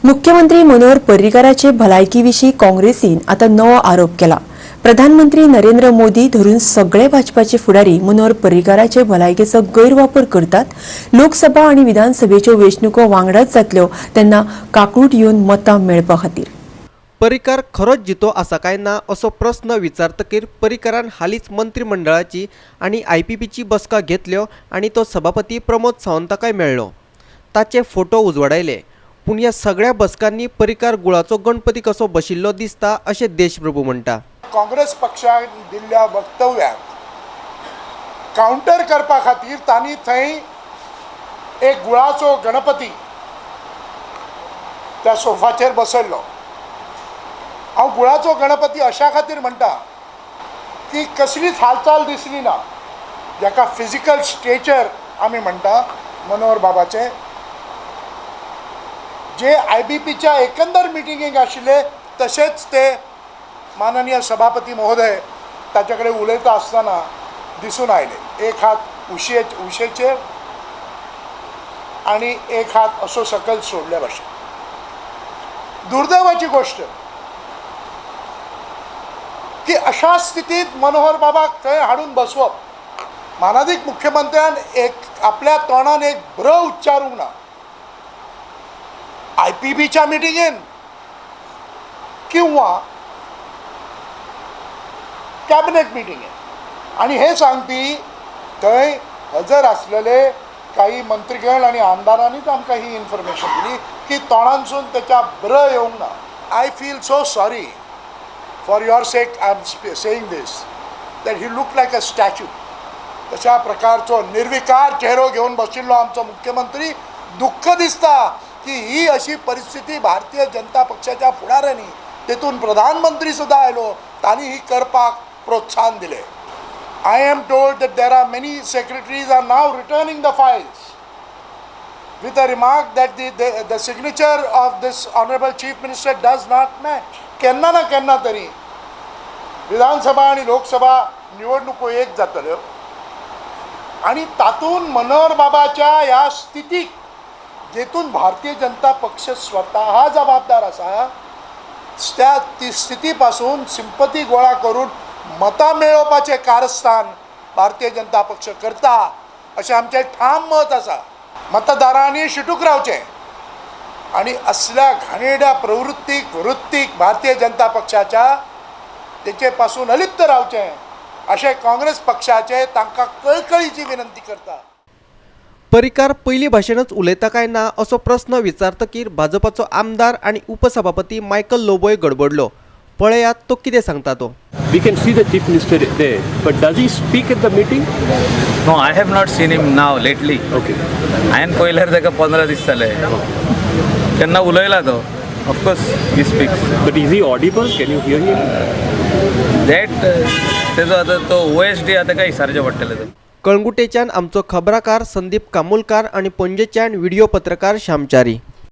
मुख्यमंत्री मनोहर पर्रीकाराचे भलायकी विशीं काँग्रेसीन आतां नवो आरोप केला. प्रधानमंत्री नरेंद्र मोदी धरून सगळे भाजपाचे फुडारी मनोहर पर्रीकाराचे भलायकेचो गैरवापर करतात. लोकसभा आनी विधानसभेच्यो वेंचणुको वांगडाच जातल्यो तेन्ना काकूट येवन मतां मेळपा खातीर पर्रीकार खरोच जितो आसा काय ना असो प्रस्न विचारतकीर पर्रीकारान हालींच मंत्रीमंडळाची आनी आयपीपीची बसका घेतल्यो आनी तो सभापती प्रमोद सावंताकय मेळ्ळो. ताचे फोटो उजवाडायले. पूण ह्या सगळ्या बसकांनी पर्रीकार गुळाचो गणपती कसो बशिल्लो दिसता अशें देशप्रभू म्हणटा. काँग्रेस पक्षान दिल्ल्या वक्तव्याक कावंटर करपा खातीर तांणी थंय एक गुळाचो गणपती त्या सोफाचेर बसयल्लो. हांव गुळाचो गणपती अशा खातीर म्हणटा की कसलीच हालचाल दिसली ना, जाका फिजिकल स्टेचर आमी म्हणटा मनोहर बाबाचें, जे आयबीपीच्या एकंदर मिटिंगेक आशिल्ले तशेंच ते माननीय सभापती महोदय ताचे कडेन उलयता आसतना दिसून आयले. एक हात उशेचेर आनी एक हात असो सकयल सोडल्या भाशेन. दुर्दैवाची गोश्ट की अशा स्थितीत मनोहर बाबाक थंय हाडून बसवप, मानादीक मुख्यमंत्र्यान एक आपल्या तोंडान एक ब्र उच्चारूंक ना आयपीबीच्या मिटिंगेन किंवा कॅबिनेट मिटिंगेन. आनी हें सांगपी थंय हजर आसलेले काही मंत्रीगण आनी आमदारांनीच आमकां ही इन्फॉर्मेशन दिली की तोंडांसून तेच्या ब्र येवंक ना. I feel so sorry for your sake, I am saying this, that he look like a statue. तशा प्रकारचो निर्विकार चेहरो घेवन बशिल्लो आमचो मुख्यमंत्री. दुख्ख दिसता की ही अशी परिस्थिती भारतीय जनता पक्षाच्या फुडाऱ्यांनी, तेतून प्रधानमंत्री सुद्दां आयलो, तांणी ही करपाक प्रोत्साहन दिलें. I am told that there are many secretaries are now returning the files with a remark that the signature of this honorable chief minister does not match. केन्ना ना केन्ना तरी विधानसभा आनी लोकसभा निवडणुको एक जातल्यो आनी तातूंत मनोहर बाबाच्या ह्या स्थितीक, जेतून भारतीय जनता पक्ष स्वतः जबाबदार आसा, त्या ती स्थिती पासून सिंपती गोळा करून मतां मेळोवपाचें कारस्थान भारतीय जनता पक्ष करता अशें आमचें ठाम मत आसा. मतदारांनी शिटूक रावचें आनी असल्या घाणेरड्या प्रवृत्तीक, वृत्तीक भारतीय जनता पक्षाच्या तेचे पासून अलिप्त रावचें अशें काँग्रेस पक्षाचे तांकां कळकळीची विनंती करता. पर्रीकार पयलीं भाशेनच उलयता काय ना असो प्रस्न विचारतकीर भाजपाचो आमदार आनी उपसभापती मायकल लोबोय गडबडलो. पळयात तो कितें सांगता तो. We can see the chief minister there, but does he speak at the meeting? No, I have not seen him now lately. हांवें पळयल्यार ताका 15 दीस जाले. तेन्ना उलयला तो. Of course he speaks. But is he audible? Can you hear him? That तेजो आतां तो ओएसडी आतां काय विचारचें पडटलें ते. कळंगुटेच्यान आमचो खबराकार संदीप कामुलकार आनी पणजेच्यान व्हिडिओ पत्रकार श्यामचारी.